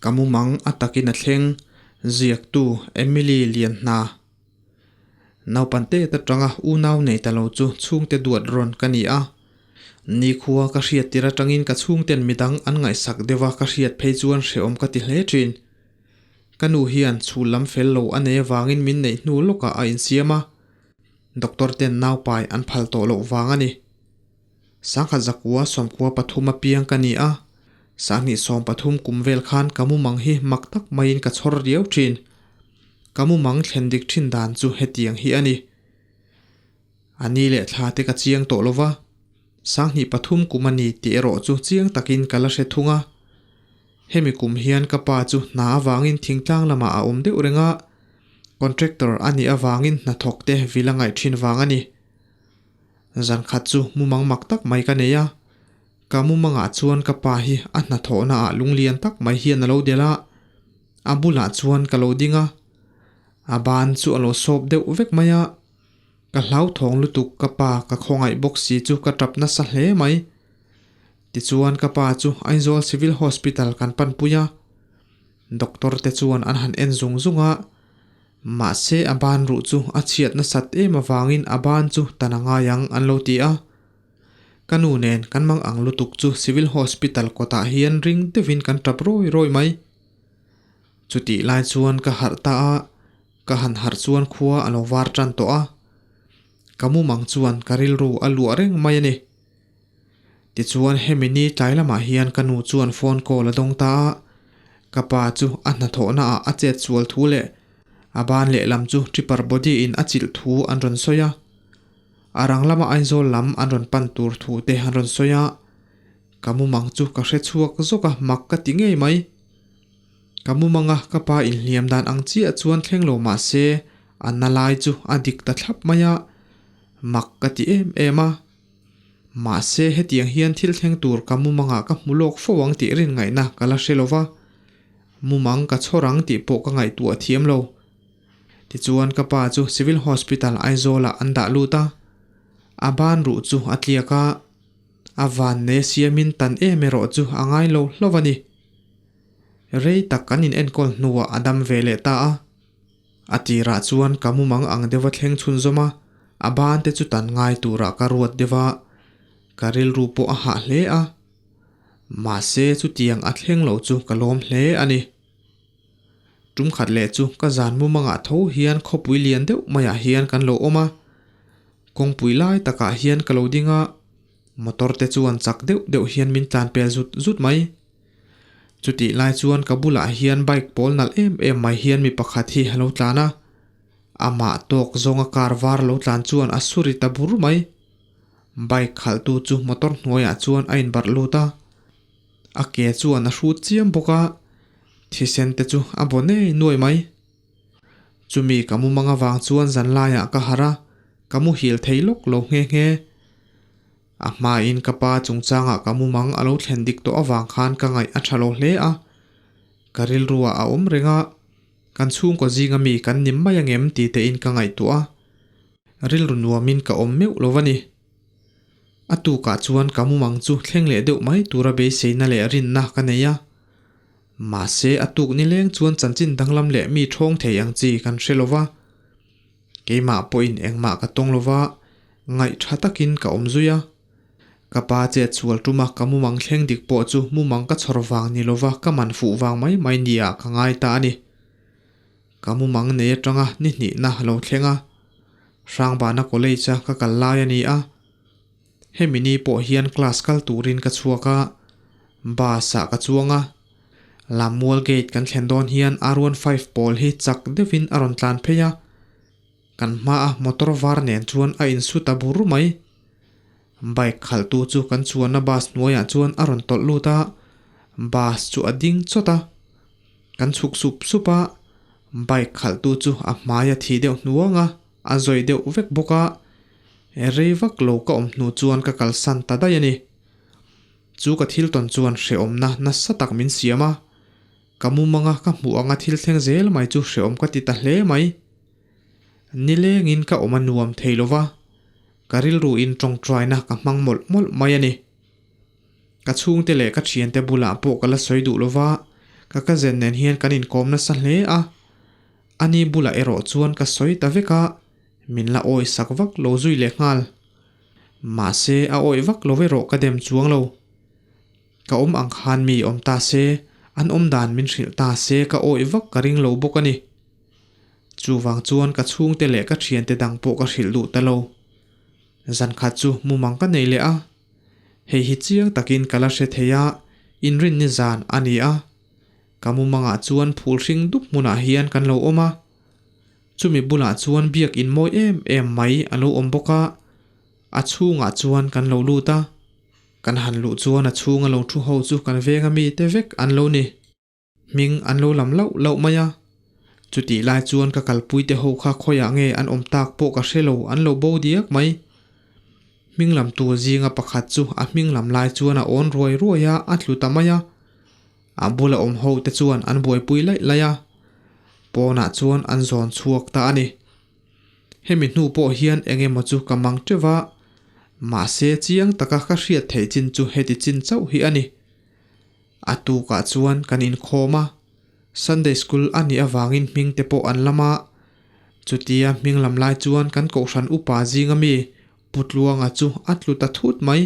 Ka mumang a takin a thleng, ziaktu Emily Lianhna. Naupangte atanga unau nei ta lo chu chhungte duat rawn ka ni a. Nikhua ka hriat tir atangin ka chhungten midang an ngaihsak deuha ka hriat phei chuan hrehawm ka ti hle thin. Ka nu hian chhul lam fel lo a nei avangin min neih hnu lawkah a insiam a, doctor ten naupai an phal tawh loh vang a ni. Sangkhat zakua sawmkua pathum apiang ka ni a, sanghnih sawm pathum kum vel khan ka mumang hi mak tak maiin ka chhawr riau thin. Ka mumang thlen dik thin dan chu hetiang hi a ni. A ni leh thla te ka chiang tawh lova, sanghnih pathum kum a ni tih erawh chu chiang takin ka la hre thung a. Hemi kum hian ka pa chu hna avangin thingtlang lamah a awm deuh reng a, contractor a nih avangin hnathawk te vil a ngaih thin vang a ni. Zan khat chu mumang mak tak mai ka nei a, ka mumangah chuan ka pa hi a hnathawhna ah lunglian tak mai hian a lo delh a, a bulah chuan ka lo ding a, a ban chu a lo sawp deuh vek mai a, ka hlauthawng lutuk ka pa ka khawngaih bawk si chu ka tap nasa hle mai. Tichuan ka pa chu Aizawl Civil Hospital kan panpui a, doctor te chuan an han en zung zung a, Mahse a ban ruh chu a chhiat nasat em avangin a ban chu tan a ngai ang an lo ti a. Ka nu nen kan mang ang lutuk chu Civil Hospital kawtah hian ring deuhin kan tap rawi rawi mai. Chutih lai chuan ka harh ta a, ka han harh chuan khua a lo var tan tawh a. Ka mumang chuan ka rilru a luah reng mai a ni. Tichuan hemi ni tlai lamah hian ka nu chuan phone call a dawng ta a, ka pa chu a hnathawhna ah a chet sual thu leh a ban lehlam chu tripper body in a chilh thu an rawn sawi a, a rang lama Aizawl lam an rawn pan tur thu te an rawn sawi a, ka mumang chu ka hre chhuak zawk a mak ka ti ngei mai. Ka mumanga ka pa inhliam dan ang chiah chuan thleng lo mah se a na lai chu a dik ta thlap mai a, mak ka ti em em a. Mahse, hetiang hian thil thleng tur ka mumangah ka hmu lawk fo ang tih rin ngaihna ka la hre lo va, mumang ka chhawr ang tih pawh ka ngaihtuah thiam lo. Tichuan ka pa chu Civil Hospital Aizawlah an dah lut a, a ban ruh chu a tliak a, a vanne siamin tan em erawh chu a ngai lo hlauh a ni. Rei tak kan inenkawl hnuah a dam ve leh ta a. A tirah chuan ka mumang ang deuha thleng chhunzawm a, a ban te chu tan ngai turah ka ruat deuh a, ka rilru pawh a hah hle a. Mahse chutiang a thleng loh chu ka lawm hle a ni. Tum khat leh chu ka zan mumangah tho hian khawpui lian deuh maiah hian kan lo awm a, kawngpui lai takah hian ka lo ding a, motor te chuan chak deuh deuh hian min tlan pel zut zut mai. Chutih lai chuan ka bulah hian bike pawl nalh em em mai hian mi pakhat hi a lo tlan a, amah tawk zawnga car var lo tlan chuan a suri ta bur mai. Bike khalhtu chu motor hnuaiah chuan a inbarh lut a, a ke chuan a hrut chiam bawk a, thisen te chu a baw nei nuai mai. Chumi ka mumang avang chuan zanlaiah ka harh a, ka muhil thei lawk lo nghe nghe. A hmain ka pa chungchangah ka mumang a lo thlen dik tawh avang khan ka ngaih a tha lo hle a, ka rilruah a awm reng a, kan chhungkaw zinga mi kan nim mai angem ti tein ka ngaihtuah a, rilru nuamin ka awm meuh lo a ni. A tukah chuan ka mumang chu thleng leh deuh mai tura beiseina leh rinna ka nei a, mahse a tuk nileng chuan chanchin danglam leh mi thawng thei ang chi kan hre lo va. Keimah pawhin engmah ka tawng lova, ngaih tha takin ka awm zui a. Ka pa chet sual tuma ka mumang thleng dik pawh chu mumang ka chhawr vang ni lova ka man fuh vang mai mai nia ka ngai ta a ni. Ka mumang nei atanga ni hnihna a lo thleng a, Hrangbana College a ka kal lai a ni a. Hemi ni pawh hian class kal turin ka chhuak a, bus ah ka chuang a. Lammual gate kan thlen dawn hian R15 pawl hi chak deuhin a rawn tlan phei a, kan hmaa motor var nen chuan a insu ta bur mai. Bike khalhtu chu kan chuanna bus hnuaiah chuan a rawn tawlh lut a, bus chu a ding chawt a. Kan chhuk sup sup a, bike khalhtu chu a hmai a thi deuh hnuang a, a zawi deuh vek bawk a, rei vak lo ka awm hnu chuan ka kalsan ta daih a ni. Chu ka thil tawn chuan hrehawmna nasa tak min siam a, ka mumanga ka hmuh anga thil thleng zel mai chu hrehawm ka ti ta hle mai. Nilengin ka awm a nuam thei lo va, ka rilruin tawngtaina ka hmang mawlh mawlh mai a ni. Ka chhungte leh ka thiante bulah pawh ka la sawi duh lo va. Ka cousin nen hian kan inkawm nasa hle a, ani bulah erawh chuan ka sawi ta vek a, min la awi sak vak lo zui leh nghal. Mahse a awi vak lo erawh ka dem chuang lo. Ka awm ang khan mi awm ta se, an awm dan min hrilh ta se ka awi vak ka ring lo bawk a ni. Chuvang chuan ka chhungte leh ka thiante dang pawh ka hrilh duh ta lo. Zankhat chu mumang ka nei leh a. Hei hi chiang takin ka la hre thei a, inrinni zan a ni a. Ka mumangah chuan phul hring dup hmunah hian kan lo awm a. Chumi bulah chuan biak in mawi em em mai a lo awm bawk a, a chhungah chuan kan lo lut a. Kan han luh chuan a chhunga lo thu ho chu kan venga mite vek an lo ni. Hming an lo lam lauh lauh mai a. Chutih lai chuan ka kalpuite ho kha khawiah nge an awm tak pawh ka hre lo, an lo bo diak mai. Hming lamtu zinga pakhat chu a hming lam lai chuan a awn ruai ruai a, a tlu ta mai a. A bula awm ho te chuan an buaipui laih laih a. Pawnah chuan an zawn chhuak ta a ni. Hemi hnu pawh hian eng emaw chu ka mang teuh a, mahse chiang taka ka hriat theih chin chu heti chin chauh hi a ni. A tukah chuan kan inkhawm a, Sunday School a nih avangin hming te pawh an lam a. Chutia hming lam lai chuan kan kohhran upa zinga mi Pu Tluanga chu a tlu ta thut mai.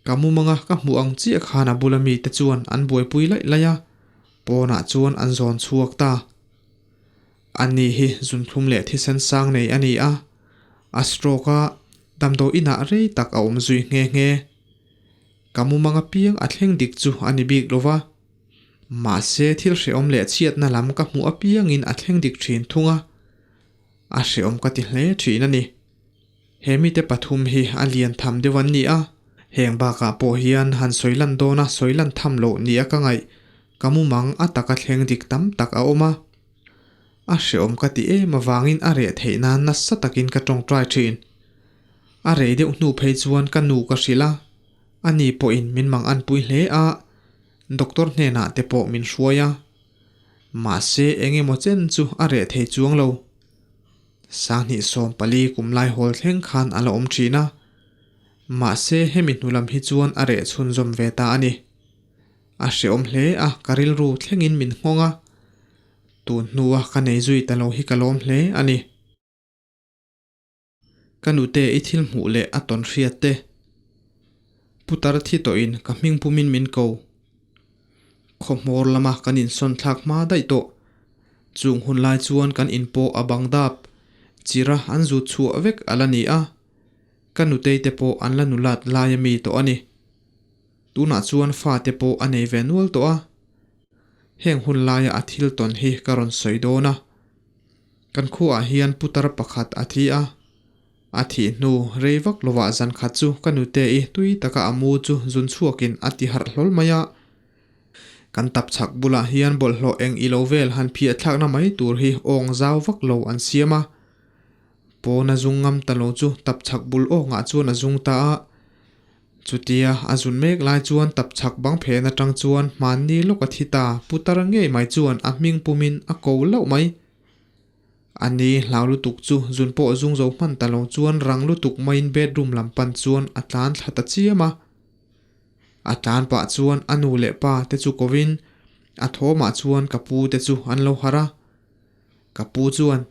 Ka mumanga ka hmuh ang chiah khan a bula mite chuan an buaipui laih laih a, pawnah chuan an zawn chhuak ta. Ani hi zunthlum leh thisen sang nei a ni a, a stroke a, damdawi inah rei tak a awm zui nghe nghe. Ka mumang apiang a thleng dik chu a ni bik lo va. Mahse thil hrehawm leh chhiatna lam ka hmuh apiangin a thleng dik thin thung a, a hrehawm ka ti hle thin a ni. He mite pathum hi a lian tham deuh an ni a, heng bakah pawh hian han sawi lan dawna sawi lan tham loh nia ka ngaih, ka mumang a taka thleng dik tam tak a awm a. A hrehawm ka ti em avangin a reh theih nan nasa takin ka tawngtai thin. A rei deuh hnu phei chuan ka nu ka hrilh a, ani pawhin min mang anpui hle a, doctor hnenah te pawh min hruai a. Mahse eng emaw chen chu a reh thei chuang lo. Sanghnih 14 kum lai hawl thleng khan a la awm thin a, mahse hemi hnu lam hi chuan a reh chhunzawm ve ta a ni. A hrehawm hle a, ka rilru thlengin min nghawng a, tun hnua ka nei zui ta lo hi ka lawm hle a ni. Ka nute i thil hmuh leh a tawn hriat te. Putar thi tawhin ka hming pumin min ko. Khawhmawr lama kan insawn thlak hma daih tawh. Chung hun lai chuan kan in pawh a bang dap. Chira an zut chhuah vek a la ni a. Ka nutei te pawh an la nulat lai a mi tawh a ni. Tunah chuan fa te pawh a nei ve nual tawh a. Heng hun laia a thil tawn hi ka rawn sawi dawn a. Kan khuaah hian putar pakhat a thi a, a thih hnu rei vak lovah zan khat chu ka nute-i tui taka a mu chu zun chhuakin a ti harh hlawl mai a. Kan tap chhak bulah hian bawlhhlawh eng i lo vel han phiah thlakna mai tur hi awng zau vak lo an siam a. Pawn a zung ngam ta lo chu tap chhak bul awngah chuan a zung ta a. Chutia a zun mek lai chuan tapchhak bang phen atang chuan hmanni lawk a thi ta, putar ngei mai chuan a hming pumin a ko lauh mai. A ni hlau lutuk chu zun pawh zung zo hman ta lo chuan rang lutuk maiin bedroom lam pan chuan a tlan thla ta chiam a. A tlan pah chuan a nu leh pa te chu kovin a thawmah chuan ka pu te chu an lo harh a. Ka pu chuan,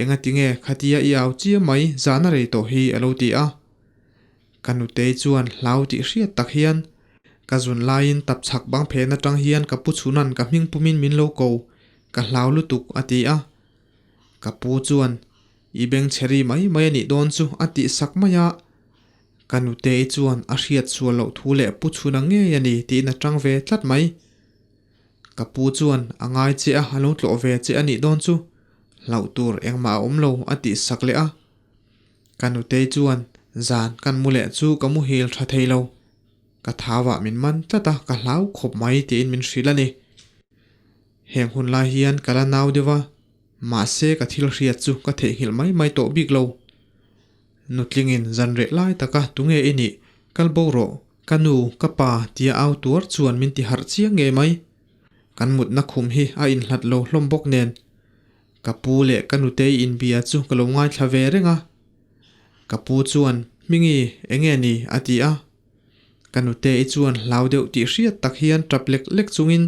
Engatinge khatia i au chiam mai zahna rei tawh hi a lo ti a. Ka nutei chuan hlau tih hriat tak hian, Ka zun laiin tap chhak bang phen atang hian ka pu chhunan ka hming pumin min lo ko, ka hlau lutuk, a ti a. Ka pu chuan, I beng chhe ri mai mai a nih dawn chu, a tih sak mai a. Ka nutei chuan a hriat sual loh thu leh pu chhuna ngei a ni tiin a tang ve tlat mai. Ka pu chuan, A ngai che a, a lo tlawh ve che a nih dawn chu, hlauh tur engmah a awm lo, a tih sak leh a. Ka nutei chuan zan kan mu leh chu ka muhil tha thei lo. Ka thauah min man tlat a, ka hlau khawp mai tiin min hrilh a ni. Heng hun lai hian ka la nau deuh a, mahse ka thil hriat chu ka theihnghilh mai mai tawh bik lo. Nutlingin zan reh lai taka tunge i nih, kal bo rawh, ka nu, ka pa tia au tuar chuan min ti harh chiang ngei mai. Kan mutna khum hi a inhlat lo hlawm bawk nen. Ka pu leh ka nutei inbia chu ka lo ngaithla ve reng a. Ka pu chuan, Hmingi, enge ni? a ti a. Ka nutei chuan hlau deuh tih hriat tak hian tap lek lek chungin,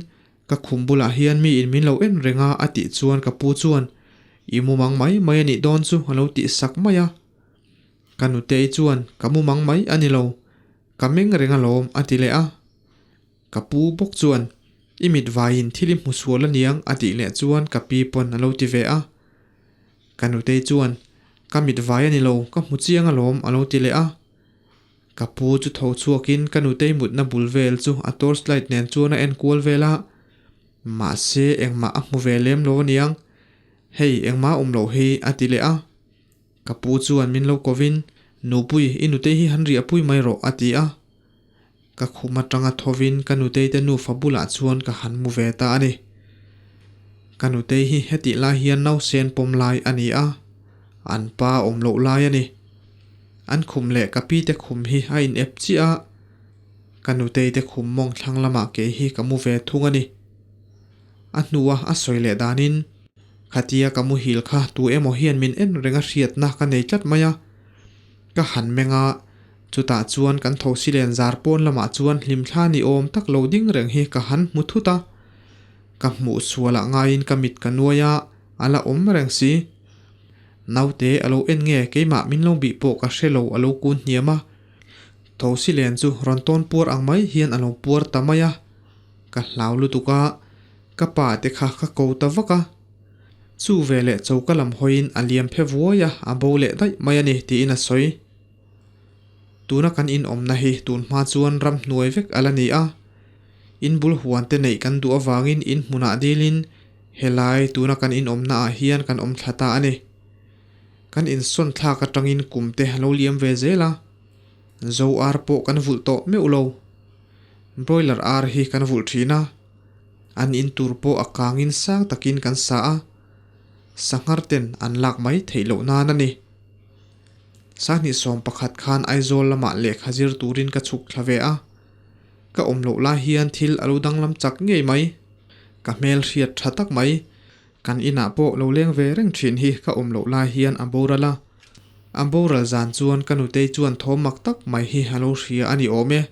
Ka khum bulah hian mi in min lo en reng a a tih chuan ka pu chuan I mumang mai mai a nih dawn chu a lo tih sak mai a. Ka nutei chuan Ka mumang mai a ni lo, ka meng reng alawm a ti leh a. Ka pu bawk chuan I mit vaiin thil i hmu sual aniang a tih leh chuan ka pi pawn a lo ti ve a. Ka nutei chuan Ka mit vai a ni lo, ka hmu chiang alawm a lo ti leh a. Ka pu chu tho chhuakin ka nutei mutna bul vel chu a torch light nen chuan a en kual vel a, mahse engmah a hmu ve lem lo aniang, Hei engmah a awm loh hi a ti leh a. Ka pu chuan min lo kovin, Nupui, i nutei hi han riahpui mai rawh a ti a. Ka khum atanga thovin ka nutei te nufa bulah chuan ka han mu ve ta a ni. Ka nutei hi hetih lai hian nausen pawm lai a ni a, an pa awm loh lai a ni. An khum leh ka pi te khum hi a inep chiah a, ka nutei te khum mawng thlang lamah kei hi ka mu ve thung a ni. A hnua a sawi leh danin, Khatia ka muhil kha tu emaw hian min en reng a hriatna ka nei tlat mai a, ka han meng a, Chutah chuan kan thosi len zar pawn lamah chuan hlimthla ni awm tak lo ding reng hi ka han hmu thut a. Ka hmuh sualah ngaiin ka mit ka nuai a, a la awm reng si. Naute a lo en nge keimah min lo bih pawh ka hre lo a lo kun hniam a. Thosi len chu rawn tawn puar ang mai hian a lo puar ta mai a. Ka hlau lutuk a, ka pa te kha ka ko ta vak a. Chu veleh choka lam hawiin a liam phe vuai a, a bo leh daih mai a ni tiin a sawi. Tuna kan inawmna hi tun hma chuan ramhnuai vek a la ni a, in bul huan te neih kan duh avangin in hmunah dilin helai tuna kan inawmna ah hian kan awm thla ta a ni. Kan insawn thlak atangin kum te a lo liam ve zel a, zo ar pawh kan vulh tawh meuh lo. Broiler ar hi kan vulh thin a, an in tur pawh a kangin sang takin kan sa a, sanghar ten an lak mai theih loh nan a ni. Sanghnih 11 khan Aizawl lamah lehkha zir turin ka chhuk thla ve a, ka awm loh lai hian thil a lo danglam chak ngei mai. Ka hmel hriat tha tak mai. Kan inah pawh lo leng ve reng thin hi ka awm loh lai hian a boral a. A boral zan chuan ka nutei chuan thawm mak tak mai hi a lo hria a ni awm e.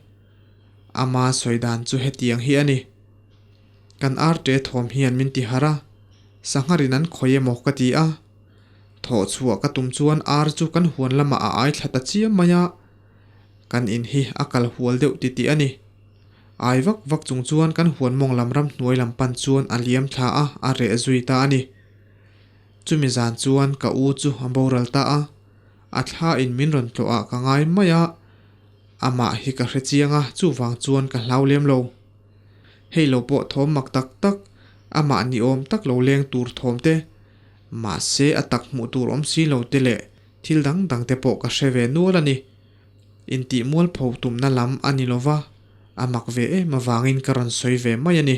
Ama sawi dan chu hetiang hi a ni. Kan arte thawm hian min ti harh a, sangharin an khawi emaw ka ti a. Thawh chhuah ka tum chuan ar chu kan huan lamah a ai thla ta chiam mai a, kan in hi a kal hual deuh titih a ni. Ai vak vak chung chuan kan huan mawng lam ram hnuai lam pan chuan a liam thla a, a reh zui ta a ni. Chumi zan chuan ka u chu a boral ta a, a thla in min rawn tlawh ah ka ngai mai a, amah hi ka hre chiang a, chuvang chuan ka hlau lem lo. Hei lo pawh thawm mak tak tak, amah ni awm tak lo leng tur thawm te, Mahse a tak hmuh tur awm si lo te leh thil dang dang te pawh ka hre ve nual a ni. Intih mualpho tumna lam a ni lova, a mak ve em avangin ka rawn sawi ve mai a ni.